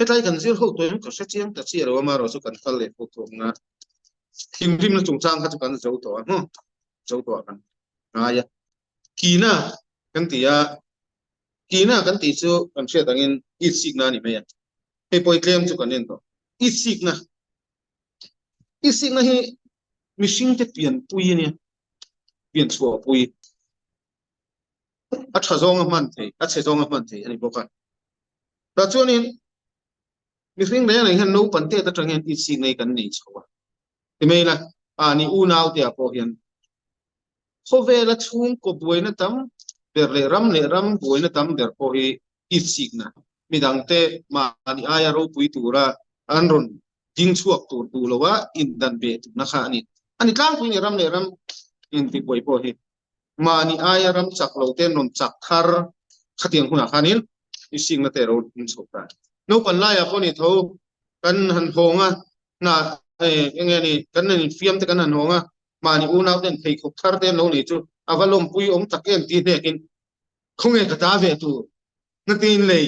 Hetlai kan zir ho tawh em ka hre chiang ta chiah lo a, amaherawhchu kan kal leh pawh tawh ang a, thinrimna chungchang kha chu kan zo tawh a maw, zo tawh ah kan ngai a. Kina kan ti a, kina kan tih chu kan hriat angin itsikna a ni mai a, hei pawh hi tlem chu kan en tawh. Itsikna, itsikna hi mihringte pianpui a nia, pianchhuahpui. A tha zawnga hman thei, a chhe zawnga hman thei a ni bawk a. Tah chuanin mihring reng reng hian naupang tet atang hian itsikna hi kan nei chho a. Timaila, a ni unau te ah pawh hian khawvela chhungkaw buaina tam ber leh ram leh ram buaina tam ber pawh hi itsikna midangte mahni aia ropui tura an rawn ding chhuak tur duh loa indan ve tumna kha a ni. A ni tlangpui ni ram leh ram intibuai pawh hi mahni aia ram chak lo te an rawn chak thar khatiang hunah khanin itsikna te ro in chho ta. Naupang laiah pawh ni tho kan han hawng a, hna eng nge ni kan infiam te kan han hawng a, mahni unau ten pheikhawk thar te an lo nei chu a va lawmpui awm tak em tih hnekin khawnge ka ta ve tur ngatin lei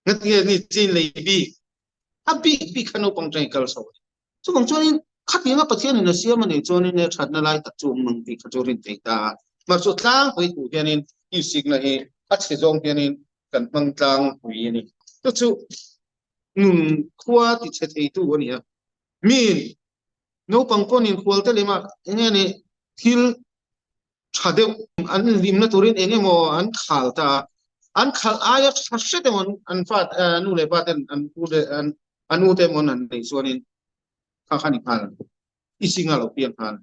ngatinge ni chin lei bik a bik bik kha naupang tang i kal chho a ni. Chuvang chuanin khatianga Pathianin a siam a nih chuanin e thatna lai tak chu awm ang tih kha chu rin thei ta a. Mahse tlangpui tur hianin insikna hi a chhe zawng hianin kan hmang tlangpui a ni. Chu chu nun khua tichhe theitu a ni a. Miin naupang pawhin inkhualte lema eng nge ni thil tha deuh an hlimna turin eng emaw an khal ta a, an khal aia tha hret emaw an fa nu leh pa ten an pu te an a nu te emaw an neih chuanin kha kha ni nghal i singa lo piang nghal.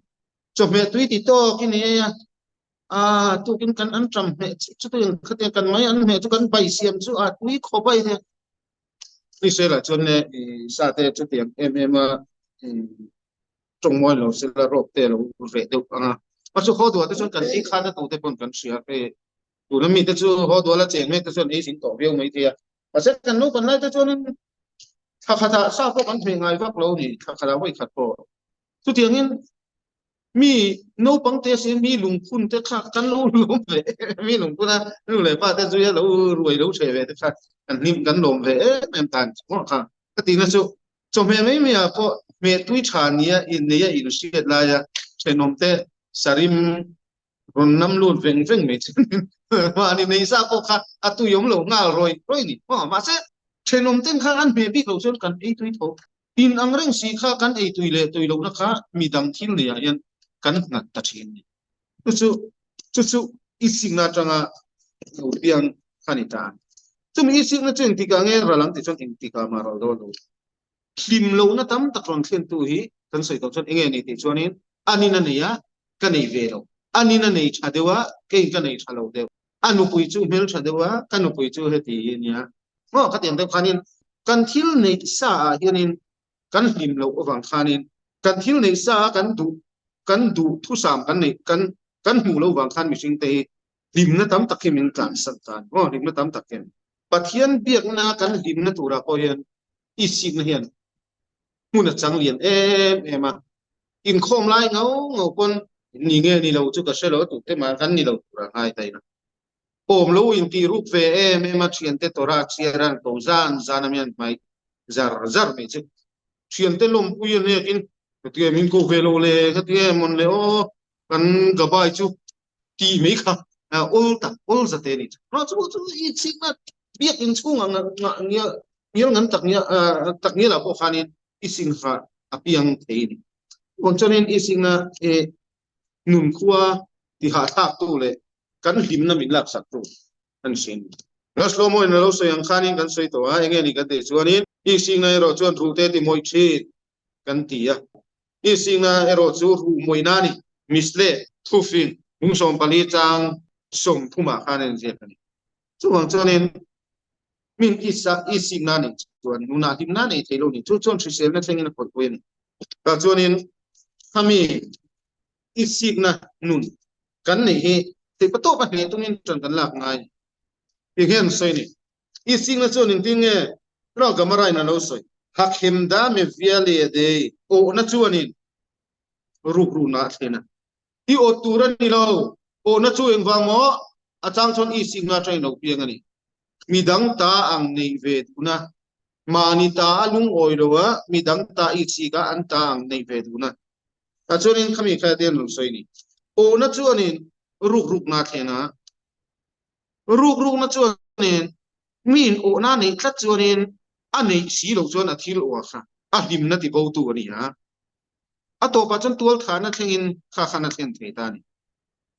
Chawhmeh tui ti tawk i ni ei a, a tukin kan an ṭam hmeh chutiang khatiang kan mai an hmeh chu kan bai siam chu a tui khawp a i nia. Israel ah chuan le i sa te chutiang em em a tawng mawi lo sela rawk te lo reh deuh ang a. A chu haw duah te chuan kan ei khan a tute pawn kan hria hei tuna mi te chu haw duah la cheng mek te chuan ei zin tawh viau mai thei a. Mahse kan naupang lai te chuanin thla khatah sa pawh kan hmeh ngai vak lo ni thla khatah vawi khat pawh. Chutiangin mi naupang te si mi lungphun te kha kan lo lawm ve mi lungphun a nu leh pa te zuia lo ruai lo hreh ve te kha kan hlim kan lawm ve em em tan chu kha ka tihna chu chawhmeh mai mai ah pawh hmeh tui tha nia innei a inhriat laia thenawm te sarim rawn nam lut veng veng mai chu mahni nei sa pawh kha a tui awm lo nghal rawih rawih ni maw mahse thenawm ten khan an hmeh bik lo chuan kan ei tui tho In ang reng si kha kan ei tui leh tui lohna kha midang thil neiah hian kan nghat ta thin a ni. Chu chu chu chu i sikna atanga lo piang kha ni ta. Chumi i sikna chu engtikah nge ral ang tih chuan engtikah mah ral dawn lo. Hlim lohna tam tak rawn thlentu hi kan sawi tawh chuan enge a ni tih chuanin anin a nei a, ka nei ve lo. Anin a nei tha deuh a, keiin ka nei tha lo deuh. A nupui chu hmel tha deuh a, ka nupui chu heti hi a nia. Maw khatiang deuh khanin kan thil neih sa ah hianin kan hlim loh avang khanin kan thil neih sa a kan duh kan duh thusam kan neih kan kan hmuh loh vang khan mihring te hi hlimna tam tak hi min tlansan ta a ni maw hlimna tam tak hian Pathian biakna kan hlimna turah pawh hian itsikna hian hmun a chang lian em em a inkhawm lai ngau ngau pawn ni nge ni lo chu ka hre lo a tute mah kan ni lo turah ngai ta ila. Awm lo intih ruk ve em em a thiante Torah chhiar an ko zan zan a mian hmai zar zar mai chu. Thiante lawmpui a hnekin ka ti em in ko ve lo le ka ti em mawn le aw kan gabai chu tih mai kha awl tak awl zate a ni chu. Chu chu i chhikna biak in chhungah ngial ngan tak tak ngial ah pawh khanin i sing kha a piang thei a ni. Chuan i singna nun khua tihahthlaktu leh kan hlimna min laksaktu an hria a ni. Laslomoin a lo sawi ang khanin kan sawi tawh a, enge ni kan tih chuanin Isingna erawh chuan ruhte ti mawih thin kan ti a, Isingna erawh chu ruh mawihna a ni. Misle, Thufin, Hung 14 chang 30 ah khan a inziak a ni. Chuvang chuanin min Isingna neih chuan nunah hlimna nei thei lo ni. Chu chuan hriselna thlengin a khawihpui a ni. Tah chuanin khami itsikna nun kan neih hi theihpa tawp a hneh tungin ṭan kan lak ngai tih hian sawi a ni. Itsikna chuan engtin nge Ral Gamara in a lo sawi? Hakhemda me viale dei awhna chuanin rukruhna a thlen a. I awt tur a ni lo. Awhna chu engvang maw? A chang chuan itsikna aṭangin lo piang a ni. Midang ta ang neih ve duhna. Mahni ta a lungawi lo a, midang ta i chik a, an ta ang neih ve duhna. Tah chuanin khami kha te an rawn sawi ni. Awhna chuanin rukrukna a thlen a, rukrukna chuanin miin awhna a neih tlat chuanin a neih si loh chuan a thil awh kha a hlimna tibotu a ni a. A tawpah chuan tualthahna thlengin kha khan a thlen thei ta a ni.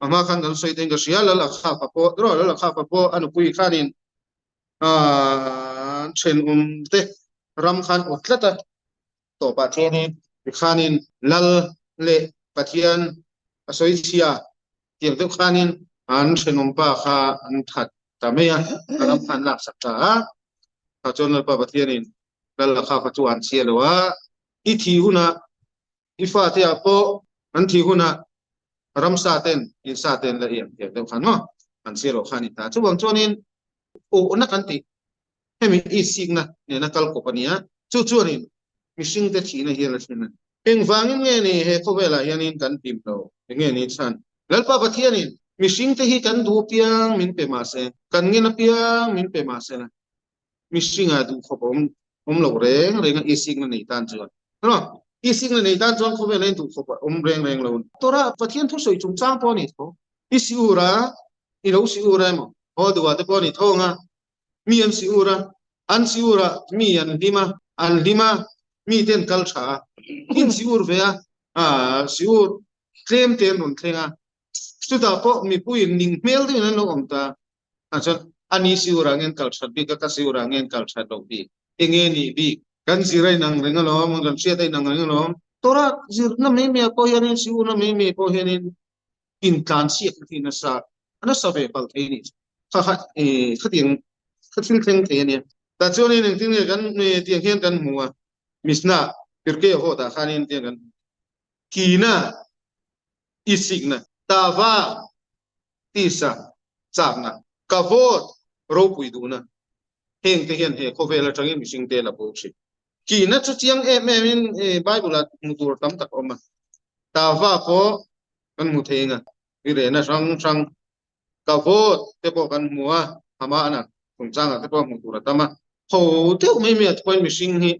A hma khan kan sawi tawhin ka hria, Lal Akhapa pawh, Lal Akhapa pawh a nupui khanin an thenawm te ram khan awt tlat a, tawpah chuanin tikhanin Lal leh Pathian a sawi chhia tiang deuh khanin an thenawm pa kha an that ta mai a, a ram kha an laksak ta a, tah chuan Lalpa Pathianin Lal a kha kha chu an chhia lo a, i thih hunah i fate ah pawh an thih hunah ramsa ten insa ten la iang tiang deuh khan maw an chhia loh kha a ni ta. Chuvang chuanin awhna kan tih hemi isikna nena kal kawp a ni a, chu chuanin mihringte thihna hial a thlen a ni. Engvangin nge ni he khawvelah hianin kan hlim lo? Enge ni chhan? Lalpa Pathianin mihringte hi kan duh apiang min pe mahse, kan ngen apiang min pe mahse la, mihringah duh khawp a awm lo reng reng a isikna nei tan chuan. Isikna nei tan chuan khawvelah hian duh khawp a awm reng reng lo. Torah Pathian thusawi chungchang pawh a ni tho. I si ur a, i lo si ur emaw? Haw duhah te pawh a ni tho ang a, mi an si ur a, an si ur ah mi an hlim a, an hlim a, mi te an kal tha a, in si ur ve a, aa si ur tlem te an rawn thleng a, chutah pawh mipuiin ning hmel deuhin an lo awm ta a, chuan a ni si ur ah nge an kal that bik a, ka si ur ah nge an kal that loh bik, enge nih bik, kan zir a inang reng alawm, kan hriat a inang reng alawm. Torah zirna mai mai ah pawh hianin si urna mai mai pawh hianin intlansiak na hi nasa a nasa ve palh thei a nih chu. Kha kha khatiang kha thil thleng thei a nia. Tah chuanin engtin nge kan tiang hian kan hmu a, Mishnah Pirkei a hawt ah khanin tiang kan hmu. Kina isikna, tava tisa chakna, kavawt ropui duhna heng te hian he khawvel atangin mihring te la bo thin. Kina chu chiang em em in Bible ah hmu tur tam tak a awm a, tava pawh kan hmu thei eng a, i rehna hrang hrang ka vote te pawh kan hmu a, amahna chungchangah te pawh hmuh tur a tam a. Ho deuh mai mai ah chuan mihring hi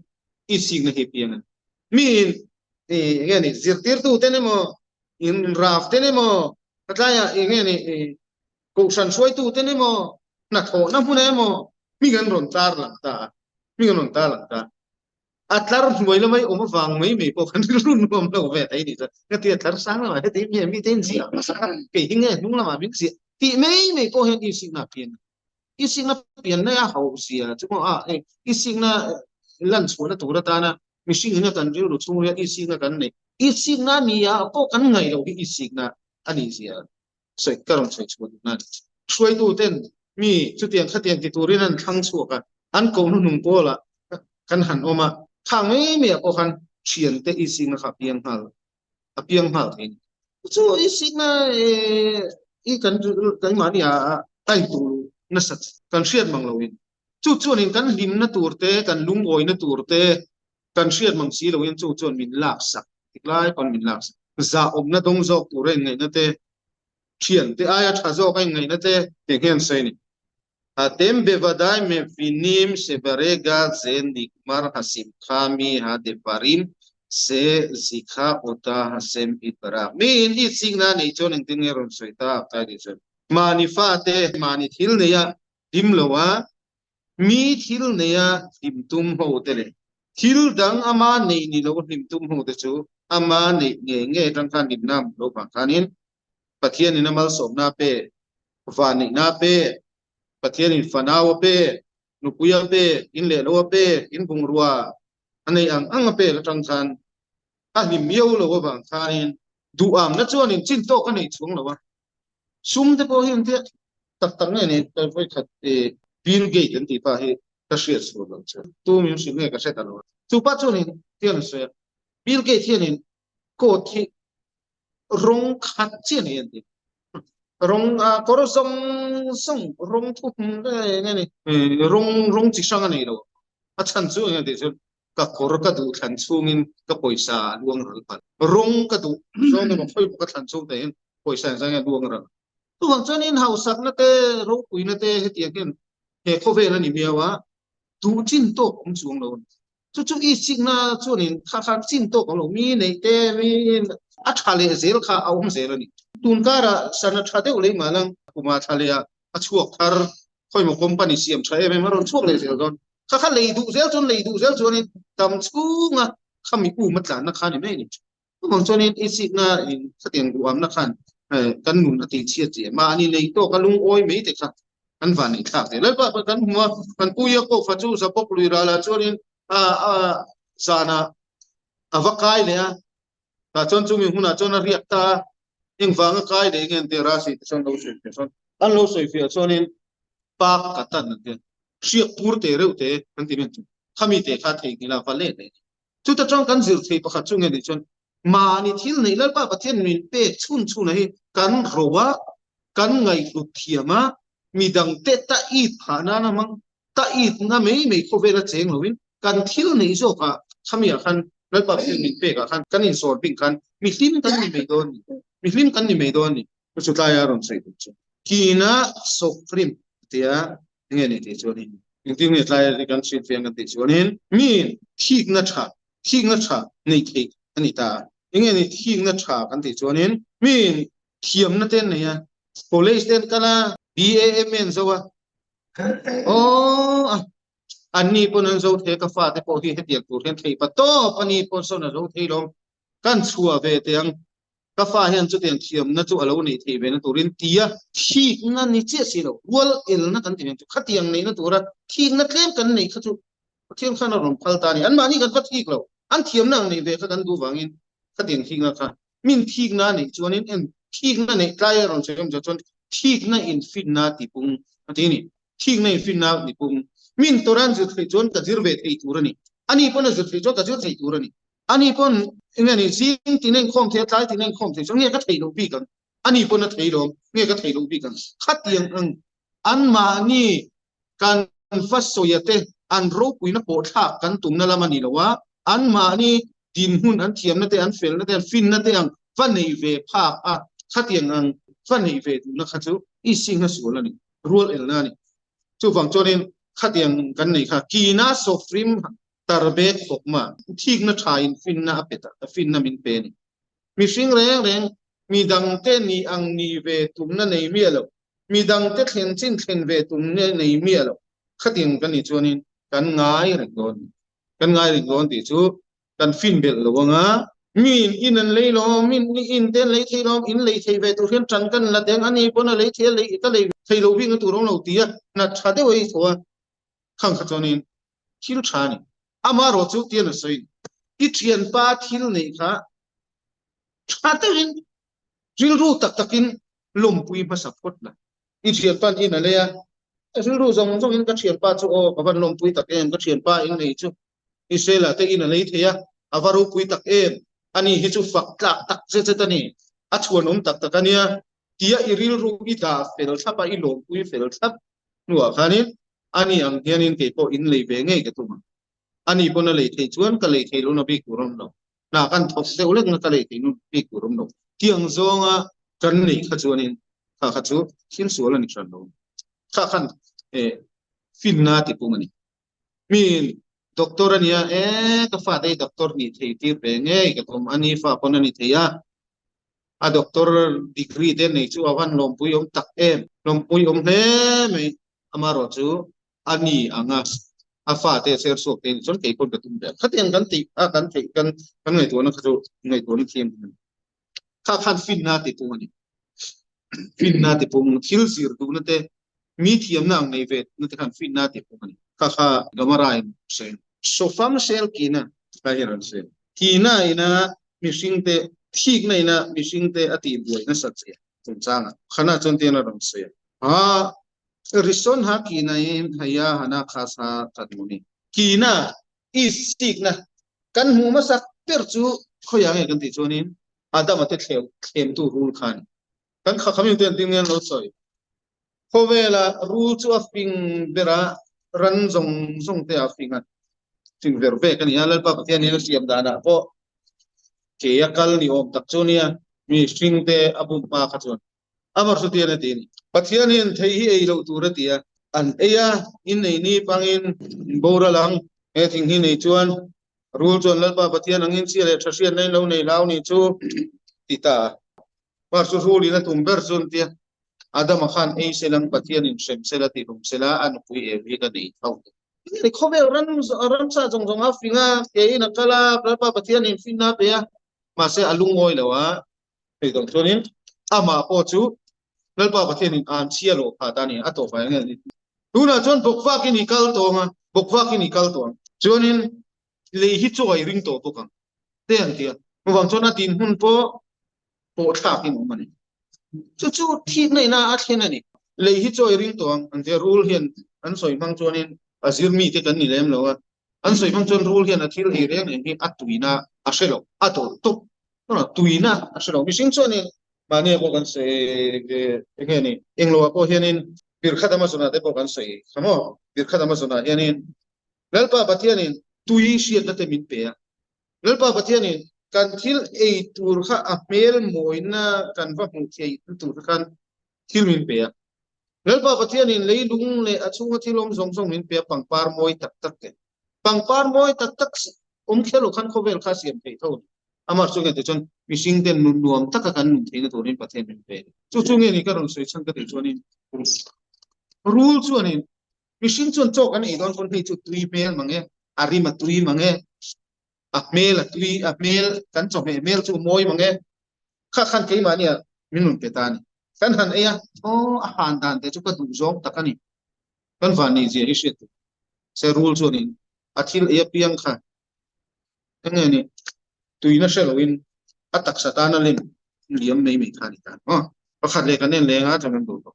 i sikna hi piang a ni. Miin eng nge ni zirtirtu ten emaw, inraf ten emaw, tlaiah eng nge ni kohhran hruaitu ten emaw, hnathawhna hmunah emaw hming an rawn tar lang ta a, hming an rawn tar lang ta a. A tlar hnuai lamai awm avang mai mai pawh kan rilru nuam lo ve thei ni chuan ka ti a tlar sang lamah heti nge mite in ziah hmasa kha kei hi nge hnung lamah min ziah tih mai mai pawh hian isikna a pian a isikna pian mai a hauh zia chu maw a hei isikna lan chhuahna tur atana mihring ina kan rilru chhungrial isikna kan neih isikna a ni a pawh kan ngaih loh hi isikna a nih zia sawi ka rawn sawi chhuah duh nan hruaitu ten mi chutiang khatiang ti turin an thlang chhuak a, an ko hnuhnung pawlah kan han awm a, khang mai mai ah pawh khan thiante i sikna kha a piang nghal a piang nghal thei a ni. Chu i sikna i kan keimahni ah a intu nasat kan hriat mang loin chu chuanin kan hlimna tur te kan lungawina tur te kan hriat mang si loin chu chuan min laksak tik lai pawn min laksak. Zahawmna dawng zawk tur a inngaihna te, thian te aia tha zawk a inngaihna te tih hian sawi a ni. Hatem bevadai mevinim shebarega ze nikmar hasimcha mi hadevarim se zikha ota hasem itbarach. Miin i chikna neih chuan engtin nge rawn sawi ta kai tih chuan mahni fate mahni thil neia hlim loa Mi thil neia hlim tum ho te leh thil dang ama neih ni lo hlim tum ho te chu ama neih ngei ngei atang khan hlimna a hmuh loh vang khanin Pathianin a malsawmna a pe, vanneihna a pe, Pathianin fanau a pe, nupui a pe, in leh lo a pe, in bungrua a neih ang ang a pek atang khan a hlim miau lo avang khanin duhamna chuanin chin tawk a nei chhung lo a. Sum te pawh hi an tia tak tak nge ni vawi khat Bill Gate an tih pa hi ka hriat chhuah loh chu tu min hrilh nge ka hre ta lo a. Chu pa chuanin tian a sawi a, Bill Gate hianin coat hi rawng khat chiah nei an ti. Rawng kawr zawng zawng rawng thu hmun nge ni rawng rawng chi hrang a nei lo. A chhan chu eng nge tih chu ka kawr ka duh thlan chhungin ka pawisa a luang ral palh. Rawng ka duh zawng emaw khawi pawh ka thlan chhung te hian pawisa engzah nge a luang ral. Chuvang chuan in hausakna te, ropuina te hetiang hian he khawvel a ni miau a. Duh chin tawk awm chuang lo a ni. Chu chu i chikna chuanin kha kha chin tawk awm lo, mi neih te, mi a tha leh zel kha a awm zel a ni. Tun karah sana tha deuh leh mah lang kuma thla leh ah a chhuak thar khawimaw company siam tha em em a rawn chhuak leh zel dawn. Kha kha lei duh zel chuan lei duh zel chuanin dam chhunga khami um a tlanna kha a ni mai a ni. Chuvang chuanin i chikna in khatiang duhamna khan kan nun a tihchhiat zia mahni nei tawk a lungawi mai te kha kan van neih thlak zel. Lalpa pawh kan hmu a, kan pu Yaakov-a chu Zabok lui ralah chuanin zanah a va kai leh a, tah chuan chumi hunah chuan a riak ta a, engvanga kai leh nge an tih a, Rasi te chuan lo sawi fiah chuan an lo sawi fiah chuanin pak ka tan an ti a, hriak pur te reuh te an ti mai chu, khami te kha theihnghilh a va let leh a ni. Chuta tang kan zir thei pakhat chu nge nih chuan mahni thil neih Lalpa Pathian min pek chhun chhunah hi kan ro a, kan ngaihhlut thiam a, midangte ta it phah nana hmang, ta itna mai mai khawvela cheng loin kan thil neih zawkah khamiah khan Lalpa Pathian min pekah khan kan insawr bing khan mihlim kan ni mai dawn ni, mihlim kan ni mai dawn ni. Chu tlaia rawn sawi duh chu Kina Sokrim tia enge ni tih chuanin engtin nge tlai hi kan hriat fiang kan tih chuanin mi thikna tha thikna tha nei theih a ni ta a enge ni thikna tha kan tih chuanin mi thiamna te an nei a college te an kal a BAM an zo a aw a anni pawn an zo thei a ka fate pawh hi hetiang tur hian thei pa tawp ani pawn sawn a zo thei lo kan chhuah ve teh ang Ka fa hian chutiang thiamna chu a lo neih theih ve na turin tia thikna ni chiah si lo, rual elna kan ti ve chu khatiang neihna tura thikna tlem kan neih kha chu Pathian khan a rawn phal ta a ni. Anmahni kan va thik lo, an thiamna ang neih ve kha kan duh vangin khatiang thikna kha min thikna a neih chuanin en thikna neih tlai a rawn sawi awm chuan thikna infinna tipung a ti a ni. Thikna infinna tipung min tawrh an zir theih chuan ka zir ve thei tur a ni. Ani pawn a zir theih chuan ka zir thei tur a ni. Ani pawn enge ni zing tin a inkhawm thei a, tlai tin a inkhawm thei chuan nge ka thei loh bik ang? Ani pawn a thei lo ang, nge ka thei loh bik ang? Khatiang ang anmahni kan va sawia te an ropuina pawh thlak kan tumna lam a ni lo a, anmahni dinhmun an thiamna te, an felna te, an finna te ang va nei ve phak a, khatiang ang va nei ve duhna kha chu i singna sual a ni, rual elna a ni. Chuvang chuanin khatiang kan nei kha Kina Sofrim Tarbek khawp mah thikna tha in finna a pe ta, finna min pe a ni. Mihring reng reng midangte ni ang ni ve tumna nei miah lo, midangte thlen chin thlen ve tumna nei miah lo khatiang kan nih chuanin kan ngai reng dawn a ni. Kan ngai reng dawn tih chu kan fin belh lo anga, miin in an lei lo, min in te an lei thei lo, in lei thei ve tur hian tan kan la deng a ni pawn a lei thei a lei ka lei thei lo bik na tur awm lo tia hna tha deuh a i tho a, khang kha chuanin thil tha a ni. Amaherawh chu tian a sawi, I thianpa thil neih kha tha deuhin rilru tak takin lawmpui hmasa phawt la. I thianpa in a lei a, rilru zawng zawngin ka thianpa chu aw ka van lawmpui tak em, ka thianpa in nei chu Israel-ah te in a lei thei a, a va ropui tak em, ani hi chu fak tlak tak zet zet a ni, a chhuanawm tak tak a nia tia i rilru i dah fel thlap a, i lawmpui fel thlap hnuah khanin Ani ang hianin kei pawh in lei ve ngei ka tum ang. Ani pawn a lei theih chuan ka lei thei lohna bik tur awm lo. Hna kan thawk deuh lekna ka lei theih bik tur awm lo. Tiang zawnga kan neih kha chuanin kha kha chu thil sual a ni hran lo. Kha khan finna ti pung a ni. Miin doctor a nia e ka fate hi doctor nih thei tir ve ngei ka tum. Ani fa pawn a ni thei a. A doctor degree te nei chu a van lawmpui awm tak em. Lawmpui awm hle mai. Amaherawh chu a ni ang a, a fate a ser chhuak thei chuan kei pawn ka tum ve. Khatiang kan tih a kan theih kan kan ngaihtuahna kha chu ngaihtuahna thiam a ni. Kha khan finna ti pung a ni. Finna ti pung thil zir duhna te mi thiamna ang nei ve na te khan finna ti pung a ni. Kha kha Gamara in sawi. Sofam sel kina kha hian an sawi. Kina ina mihringte thikna ina mihringte a tih buai nasat zia. Chungchangah khana chuan tian a rawn sawi a. Ha Rison ha kina in haya hana khas ha kan hmu ni. Kina i sikna kan hmuh hmasak ber chu khawiah nge kan tih chuanin Adama te thleu thlemtu rul kha a ni. Kan khakhami te an tin nge an lo sawi. Khawvela rul chu a fing ber a, ran zawng zawng te a fing a, fing ver vek a ni a. Lalpa Pathianin a siam danah pawh ke a kal ni awm tak chu nia, mi hring te a bum hma kha chuan. Amar chu tian a ti a ni. Pathianin thei hi ei loh tur a ti a. An ei a, innei ni pangin in boral ang. He thing hi nei chuan rul chuan Lalpa Pathian angin chhia leh tha hriatna in lo nei hlau ni chu ti ta a. Mar chu rul in a tum ber chu an tia, Adama khan ei sela ang Pathian in hrem sela tih hlum sela a nupui Evi ka nei tho. Ni khawvel ram ramsa zawng zawng a fing a, ke in a kal a, Lalpa Pathian in finna a pe a, mahse a lungawi lo a. Hei dawng chuanin amah pawh chu Lalpa Pathianin an chhia loh phah ta a ni, a tawp ah eng nge tunah chuan bawkvakin i kal tawng a, bawkvakin i kal tawh ang, chuanin lei hi chaw i ring tawh bawk ang te an ti a, chuvang chuan a dinhmun pawh pawh thlakin awm a ni. Chu chu thikna ina a thlen a ni. Lei hi chaw i ring tawh ang an ti a, rul hian an sawi hmang chuanin a zir mite kan ni lem lo a, an sawi hmang chuan rul hian a thil ei reng reng hi a tuina a hre lo, a dawlh tawp. Tuina a hre lo. Mihring chuanin mahni ah pawh kan sawi eng nge ni, englo ah pawh hianin Birkhat Amazon ah te pawh kan sawi kha maw? Birkhat Amazon ah hianin Lalpa Pathianin tui hriatna te min pe a, Lalpa Pathianin kan thil ei tur kha a hmel mawina kan va hmuh theihna tur kha khan thil min pe a. Lalpa Pathianin leilung leh a chhunga thil awm zawng zawng min pe a, pangpar mawi tak tak te. Pangpar mawi tak tak awm kher lo khan khawvel kha a siam theih tho a ni. Amah chu nge tichuan mihring ten nun nuam taka kan nun theihna turin Pathian min pe a ni. Chu chu nge ni ka rawn sawi chhan ka tih chuanin rul chuanin mihring chuan chaw kan ei dawn pawn hei chu tui hmel mang e, a rim a tui mang e, a hmel a tui, a hmel kan chawhmeh hmel chu mawi mang e, kha khan keimahni ah min rawn pe ta a ni. Kan han ei a, aw a han dan te chu ka duh zawng tak a ni. Kan van nih zia hi hriat tur. Se rul chuanin a thil ei apiang kha eng nge ni tuina hre loin a taksa tana lem liam mai mai kha a ni ta maw. Pakhat leh kan en leng a chuan kan duh tawh.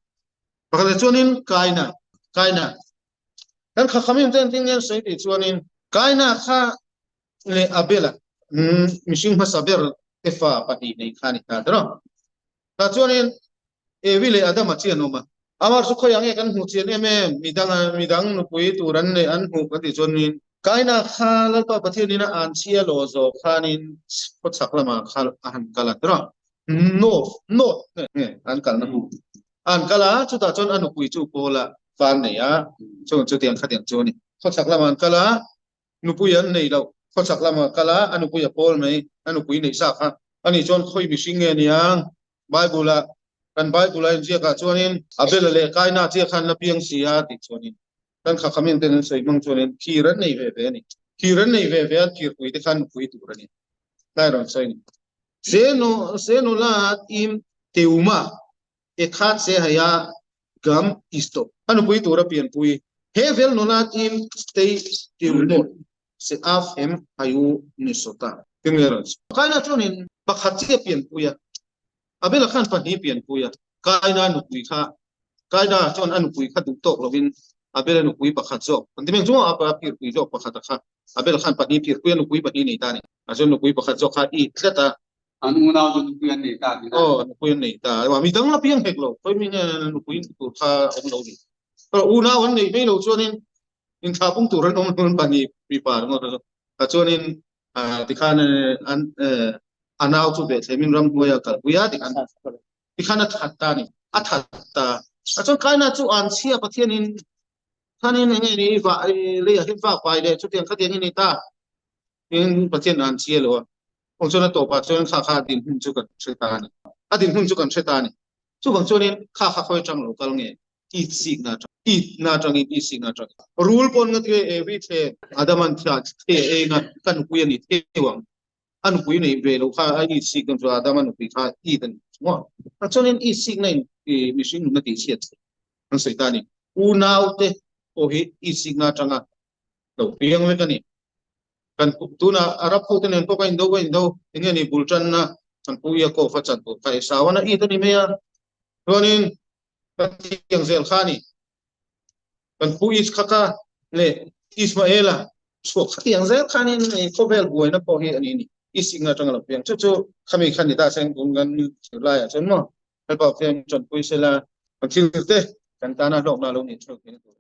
Pakhat leh chuanin kaina, kaina kan kha kham em te engtin nge an sawi tih chuanin kaina kha leh Abel-a mihring hmasa ber te fa pahnih nei kha a ni ta tiraw. Tah chuanin Evi leh Adama chi an awm a. Amar chu khawiah nge kan hmuh chian em em? Midang midang nupui tur an neih an hmuh kan tih chuanin Kaina kha Lalpa Pathianin a an chhia lawh zawh khanin khawchhak lamah kha a han kal a tiraw. North, North nge an kalna hmun an kal a, chutah chuan a nupui chu Paula fa an nei a, chung chutiang khatiang chu a ni. Khawchhak lamah an kal a, Nupui an nei loh. Khawchhak lamah kal a, a nupui a pawl mai, a nupui neih sa kha. Ani chuan khawi mihring nge niang? Bible-ah, kan Bible-a inziakah chuanin Abel-a leh Kaina chiah khan la piang si a tih chuanin kan khakhamin ten an sawi hmang chuanin thir an nei ve ve a ni. Thir an nei ve ve a, thirpui te khan nupui tur a ni. Tlai rawn sawi ni. Se se nula im Teuma Ekhat se haya gam isto. A nupui tura pianpui he vel nula team stay tiu mawt se af hem hayu ni sota. Tinge rawn sawi. Kaina chuanin pakhat chiah pianpui a, Abel-a khan pahnih pianpui a, Kaina nupui kha Kaina chuan a nupui kha duh tawk lovin Abel-a nupui pakhat zawk an ti mai ang chu a phirpui zawk pakhat a kha Abel-a khan pahnih phirpui a nupui pahnih nei ta a ni. A chuan nupui pakhat zawk kha i tlat a, An unau chu nupui an nei ta tihna. Aw, nupui an nei ta. Ewa, mi dang la piang hek lo. Khawi mi nge nupui tur kha awm lo ni. Aw, unau an neih mai lo chuanin inthlah pung tur an awm lo an pahnih mipa ringawt a chu. A chuanin tikhan an a nau chu Bethlehem in ramhnuai a kalpui a tikhan tikhan a that ta a ni. A that ta. A chuan Kaina chu an chhia Pathianin khanin enge ni vah leiah hian vak vai leh chutiang khatiang i ni ta. Tin Pathian an chhia lo a. Awm chuan a tawpah chuan kha kha a dinhmun chu kan hre ta a ni. A dinhmun chu kan hre ta a ni. Chuvang chuanin kha kha khawi atang lo kal nge? It sikna atang, itna atangin, it sikna atangin. Rul pawn nga tia Evi the Adaman thia the a enga ka nupui a ni theu ang. A nupui nei ve lo kha a it sik dawn chu Adama nupui kha it a ni maw? Tah chuanin it sikna in mihring nunna tih chhiat an sawi ta a ni. Unaute pawh hi it sikna atanga lo piang vek a ni. Kan tuna Arab hote nen pawh ka indo ka indo eng nge ni bul tanna kan pu Yaakov a chan tur kha Esau an a it a ni mai a. Chuanin ka tiang zel kha a ni. Kan pu Iskhaka leh Ismaela chhuak kha tiang zel khanin khawvel buaina pawh hi a ni ni. Isik atanga lo piang chu chu khami khan ni ta seng tun kan laiah chuan maw Lalpa Pathian tanpui sela kan thil te kan tana hlawkna lo nih theuh theihna tur.